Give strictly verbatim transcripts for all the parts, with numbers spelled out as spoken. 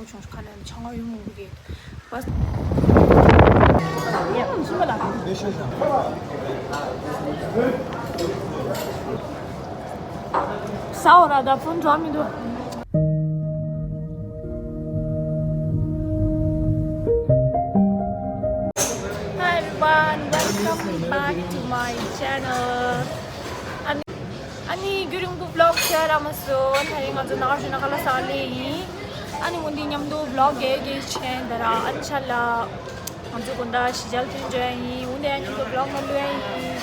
ཆུང་ཆུང་ཁ་ནས་ཆང་ཡོང་གི་རེད། བ། ས་འོ་ར་ད་ཕུན་འགྲོ་མི་འདུག Hi everyone, welcome back to my channel. ཨ་ནི་རྒྱུན་རིང་པོ་vlog བྱས་ར་མ་སོང་། ད་རིང་ང་ཚོ་ནག་ཞུ་ན་ཁ་ལ་ས་ལེ་ཡིན། ཨ་ནི་འོན་ཏེ་མཉམ་དུ་vlog་རྒྱས་རྒྱས་བྱས་འདི་ར། ཨ་ནི་ཆ་ལ་ང་ཚོ་དགོང་དག་ཞི་ཅལ་ཐོན་འགྲོ་ཡ་ཡིན། འོན་ཏེ་ཨ་མཉམ་དུ་vlog་མ་ལུས་ཡ་ཡིན།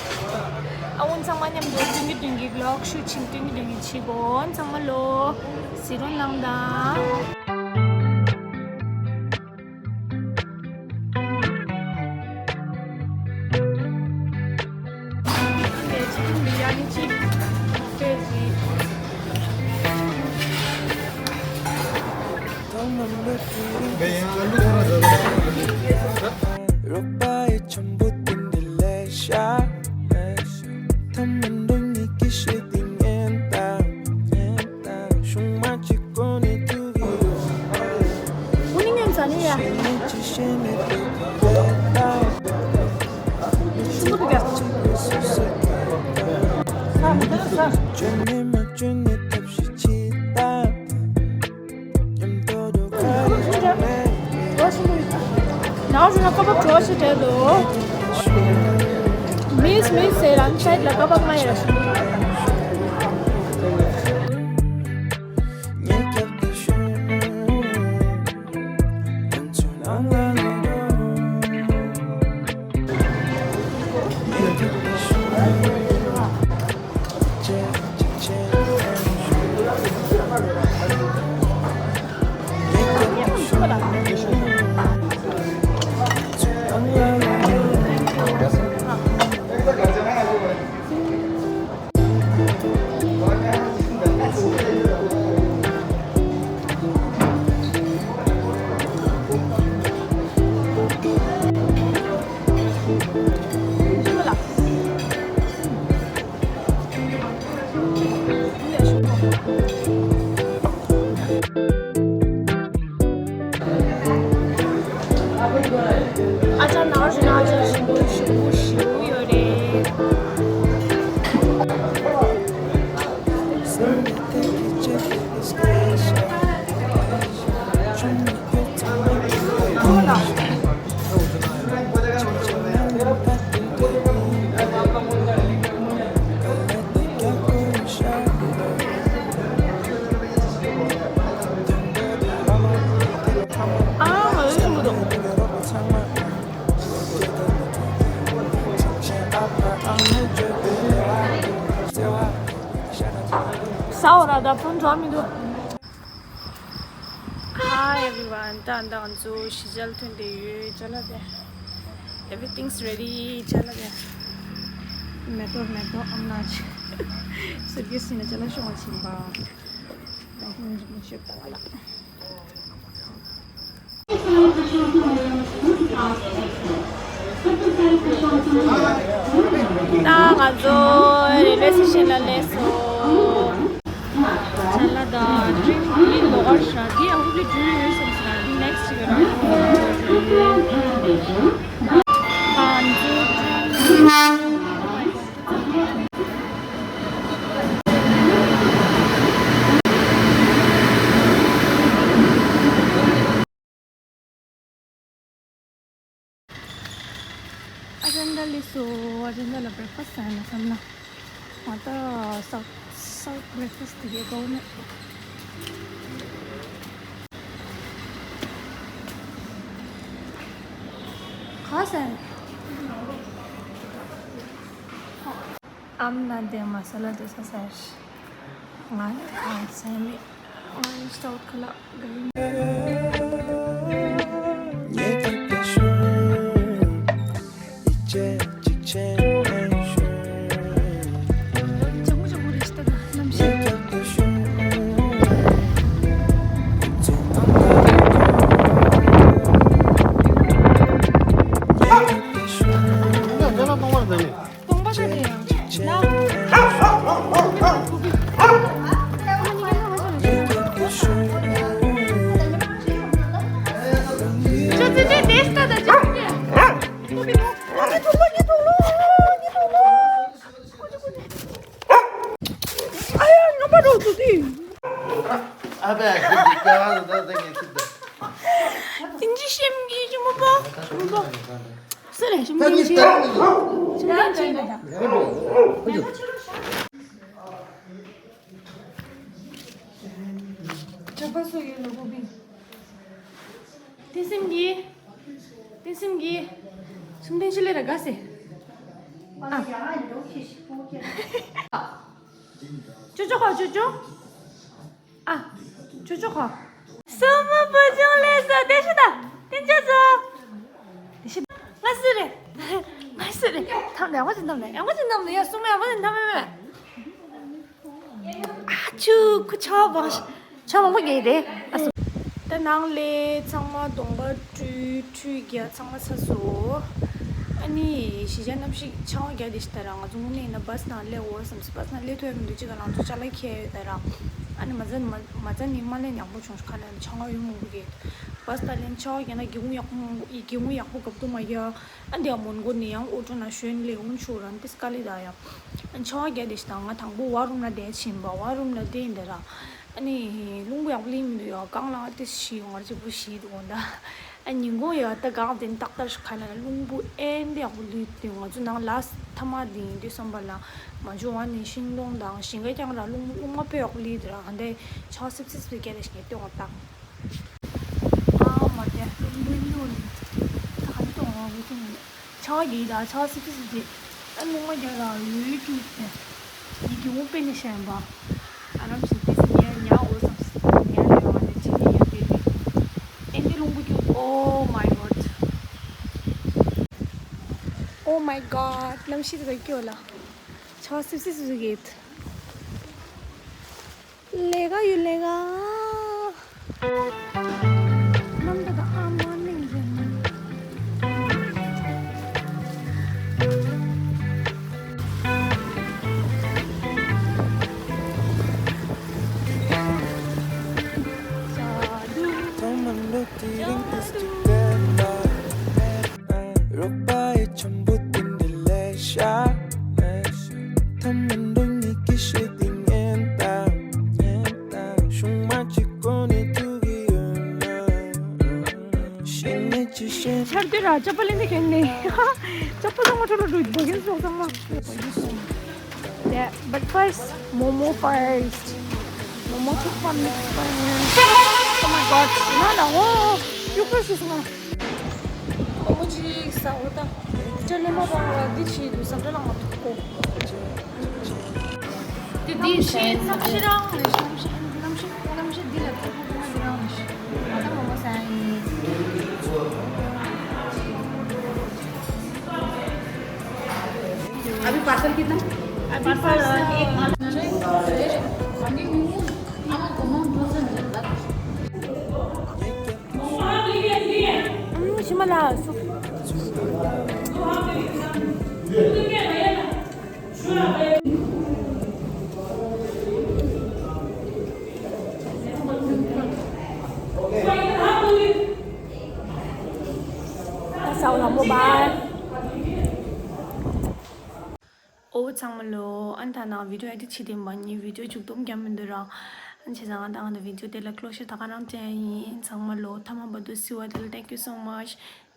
ཨ་འོན་ཚང་མ་མཉམ་དུ་ཐུན་གྱི་ཐུན་གྱི་vlog་ཤུ་ཆིན་ཐུན་གྱི་ཐུན་གྱི་ཆི་གོ་ཚང་མ་ལོ་སི་རོན་ལང་དང་། རོགས་པ་ཡི་ཆམ་པོ་དེ་འདི་ལས་ཤ། ཐ་མ་འགྲོ་ཉིད་ཀྱི་ཤེས་ཏེ་ཉན་ད། ཉན་ད། ཤུང་མ་གཅིག་གོ་ནི་ཐུག་གི་རུ། ཨུ་ནི་ངན་ཟ་ནི་ཡ། ཤེས་ནི་ཅི་ཤེས་ནི་དེ་ལས་ད། ཤུང་མ་དུ་ག་ས་མི་ད་ས། བཅོས་ནི་མ་བཅོས་ནི་ཐབས་ཤེས་ཅི་ད། ནང་རུ་ན་ཀ་བ་གྲོ་ཞིག་བྲལ་འདུག་མིས་མིས་ཟེར་རང་ཆད་ལ་ཀ་བ་མ་ཡར་ཞིག་ཨ་ཅག་ནང་བཞིན་ཨ་ཅག་ཞིམ་པོ་ཞིམ་པོ་ཞིམ་པོ་ཡོད་རེད། ས་འོ་ར་ད་ཕུན་འགྲོ་མི་འདུག Hi everyone. ད་ད་ང་ཚོ་ཞི་ཅལ་ཐོན་བསྡད་ཡོད། ཅ་ལག་དེ། Everything's ready. ཅ་ལག་དེ། མེ་ཏོག་མེ་ཏོག་ཨམ་ན་ཅི། སུར་གི་སི་ན་ཅ་ལག་ཤོང་བ་ཕྱིན་པ། ད་ཧུན་ཞིག་ནི་ཤོད་ད་ལ། ད་ང་ཚོ་རེལ་ཝེ་སི་ཊེ་ཤན་ལ་སླེབས་སོང་། ཅ་ལག་དང་ཌི་རིང་ཀི་འདི་ལོགས་ཀར་བཞག་འདི་ཡང་ཧུབ་ལི་འགྲུལ་ཡོད་སོང་ཟེར་ན་འདི་ནེག་སི་ཊི་ཅིག་ཡོད་ར། ང་ཚོ་ཌི་རིང་ཀི། ཨ་ཅན་ད་ལི་སོ། ཨ་ཅན་ད་ལ་བྷི་རེག་ཕ་སི་ཊི་ཟ་ཡིན་ན་བསམ་ན། ང་ད་སའུཐ་སའུཐ་བྷི་རེག་ཕ་སི་ཊི་དེ་གའི་གོ་ནི། ག་ཟ་ཡིན། ཨམ་ན་དེ་མ་ས་ལ་དེ་ས་ས་ཡ་ཤི། ང་ནི་གང་ཟ་མེད། ང་ནི་སྟོད་ཁ་ལག་གི། ལྗང་གུ་ལྗང་གུ་རེད་ཤི་ད་ག་གནམ་གཤིས། སྟོང་པ་ད་དེ་ཡང་ན། ཤིམ་གྱི་ཞུ་མོ་པོ། ཞུ་མོ་པོ། སུ་རེད་ཞུ་མོ་ཤིམ་གྱི། ཞུ་མོ་ཤིམ་གྱི། ཇག་པ་སུ་ཡོད་ལ་ཀོ་པི། བསྟན་སེམས་ཀྱི། བསྟན་སེམས་ཀྱི། གསུམ་ལྡན་ཤི་ལེ་ར་དགའ་སེ། ཨ། ཅོ་ཅོ་ཁ་ཅོ་ཅོ། ཨ། ཅོ་ཅོ་ཁ། སོ་མ་པོ་ཅུང་ལེ་ས་དེ་ཤི་ད། དེ་ཅོ་ཅོ། དེ་ཤི། ང་སུ་རེད། ང་སུ་རེད། ཐམ་ནས་ཨ་མ་ཅི་ཐམ་ནས་ཨ་མ་ཅི་ཐམ་ནས་ཡ་སུ་མ་ཨ་མ་ཅི་ཐམ་མེ་མེ། ཨ་ཆུ་ཁུ་ཆ་བང་ཆ་མང་པོ་རྒྱག་རེད། ཨ་སོ། ད་ནང་ལས་ཚང་མ་གདོང་པ་བཀྲུས་ཁྲུས་རྒྱག་ཚང་མ་ཚར་སོང་། ཨ་ནི་གཞིས་ཆགས་གནམ་གཤིས་ཆར་པ་རྒྱག་དེ་ཤི་ད་ར་ང་ཚོ་དངོས་གནས་ཡིན་ན་བྷ་སི་ནང་སླེབས་འོ་བསམ་སོང་། བྷ་སི་ནང་སླེབས་ཐུབ་ཡ་མི་འདུག་ཅི་ག་ལང་ཚོ་ཅ་ལག་འཁྱེར་ཡོད་ད་ར། ཨ་ནི་མ་ཚ་མ་མ་ཚ་ནི་མ་ལས་ཉག་པོ་བྱུང་ཤག་ཁ་ལ་ཆར་པ་ཡོང་མང་པོ་རྒྱག་བྷ་སི་ད་ལན་ཆར་པ་རྒྱག་ན་སྒེའུ་ཁུང་ཡག་པོ་མང་པོ་ཡི་སྒེའུ་ཁུང་ཡག་པོ་གབ་ཏུ་མ་རྒྱག་ཨ་འདི་ཡང་མོན་གྷོ་ནས་ཡང་ཨོ་ཊོ་ནང་ཞོན་སླེབས་འོང་ཆུ་རང་ཏི་སི་ཀ་ལི་ད་ཡང་། ཆར་པ་རྒྱག་དེ་ཤི་ད་ང་དང་པོ་ཝ་རུམ་ལ་བསྡད་ཕྱིན་པ་ཝ་རུམ་ལ་བསྡད་ཡིན་ད་ར། ཨ་ནི་རླུང་བུ་ཡག་པོ་ལེན་མི་འདུག་ཡ་རྐང་ལག་ཏི་ཤི་ཡོང་བར་གཅིག་པུ་ཤི་འདུག་འོ་ད། ཨ་ཉིན་གུང་ཡ་ད་གང་དེ་ནི་ཏག་ཏག་ཤི་ཁ་ལ་རླུང་བུ་ཨེ་འདི་ཡག་པོ་ལུས་དུས་ང་ཚོ་ནང་ལ་ཐ་མ་དེ་ཡིན་དུས་བསམ་པ་ལ་མ་འཇུ་བ་ནི་ཤིང་སྡོང་དང་ཞིང་ཁ་རྐྱང་ར་རླུང་རླུང་བུ་དཔེ་ཡག་པོ་ལུས་དུས་ར་ཨ་འདི་ཆར་པ་སིབ་སིབ་སིབ་རྒྱག་དེ་ཤི་ངས་སྟོན་བ་ད། ཨ་མ་དེ་རླུང་བུ་ལུས་ནི་ད་ག་ནི་སྟོན་བ་འོ་དེ་ནི། ཆར་པ་རྒྱག་ད་ཆར་པ་སིབ་སིབ་སིབ་རེད། ཨ་རླུང་བུ་རྒྱག་ར་འོད་ཀྱུ་ཏེ། ཡི་གེ་འོ་དཔེ་ནི་ཤན་པ། ཨ་རམ་ཞིག་ཏི་སི་ཉལ་ཉལ་འོ་བསམ་སི་ཉལ་ལེ་བ་ནི་ཅི་ནི་ཡ་དེ་རེད། ཨེ་འདི་རླུང་བུ་ཀྱུ། Oh my God. Oh my God. གནམ་གཤིས་དེ་ཀྱོ་ལ། ཆར་པ་སིབ་སིབ་སིབ་རེད། ལས་ཀ་ཡོད་ལས་ཀ། ནམ་ཟླ་དང་ཨ་མ་གླིང་རེད། ཐོག་མར་འགྲོ་དུས་རིང་དུས་གཅིག་བསྡད་པ། རོགས་པ་ཡི་འཆམ་པོ་དེ་འདྲ་ལས་ཤ། ཐ་མ་འགྲོ་ཉིད་ཀྱི་ཤེས་དེ་ངན་དང་། ཤུང་མ་གཅིག་གོ་ནས་ཐུག་གི་ཡོད་ན། ཤེས་ནས་ཅི་ཤེས། ཆར་དུས་ར་ཅོ་པ་ལེན་དུས་གྱོན་ནས། ཅོ་པ་ཚང་མ་འཕྲོ་ལ་འགྲོ་འགྲོ་གིན་སོང་ཚང་མ། Yeah, but first, momo first. Momo ཐུག་པ་mix first. Oh my God, ང་ལ་འོ། ཡུག་པ་ཤི་སོང་ང་། ཨོ་ཅིག་ཟ་འོ་ད། སྤྲེལ་ལོ་མ་པང་ལ་འདི་བྱེད་དུས་ཟ་འདྲ་ལ་མ་ཐུག་གོ། དེ་འདི་བྱེད་གནམ་གཤིས་རང་རེད། གནམ་གཤིས་གནམ་གཤིས་གནམ་གཤིས་འདི་ལ་ཐུག་གོ་གནམ་གཤིས་རང་རེད། ང་ད་མོ་མོ་ཟ་ཡིན། अभी पार्सल कितना? अभी पार्सल एक। ཨུམ། ཤི་མ་ལ་སུ། ད་ས་འོ་ལ་མོ་བཱའི། ཨོ་ཚང་མ་ལོ། ཨ་ནི་ད་ནང་video edit བྱེད་དེ་མ་ཉིན་video མཇུག་སྡོམ་རྒྱབ་མི་འདུག་ར། ཨ་ནི་བྱས་ཙང་ང་ད་ང་ད་video དེ་ལ་closure ད་ག་རང་སྤྲད་ཡིན། ཚང་མ་ལོ་ཐ་མ་བར་དུ་see you until, thank you so much.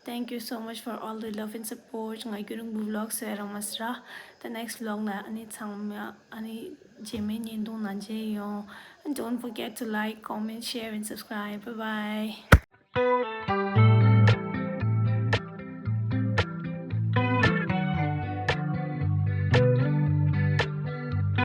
Thank you so much for all the love and support. ང་རྒྱུན་རིང་པོ་vlog བཟོ་ཡ་རག་མ་སོང་ར། The next vlog ན་ཨ་ནི་ཚང་མ་ཨ་ནི་རྗེས་མའི་བརྙན་ཐུང་ནང་མཇལ་ཡོང་། And don't forget to like, comment, share and subscribe. Bye bye.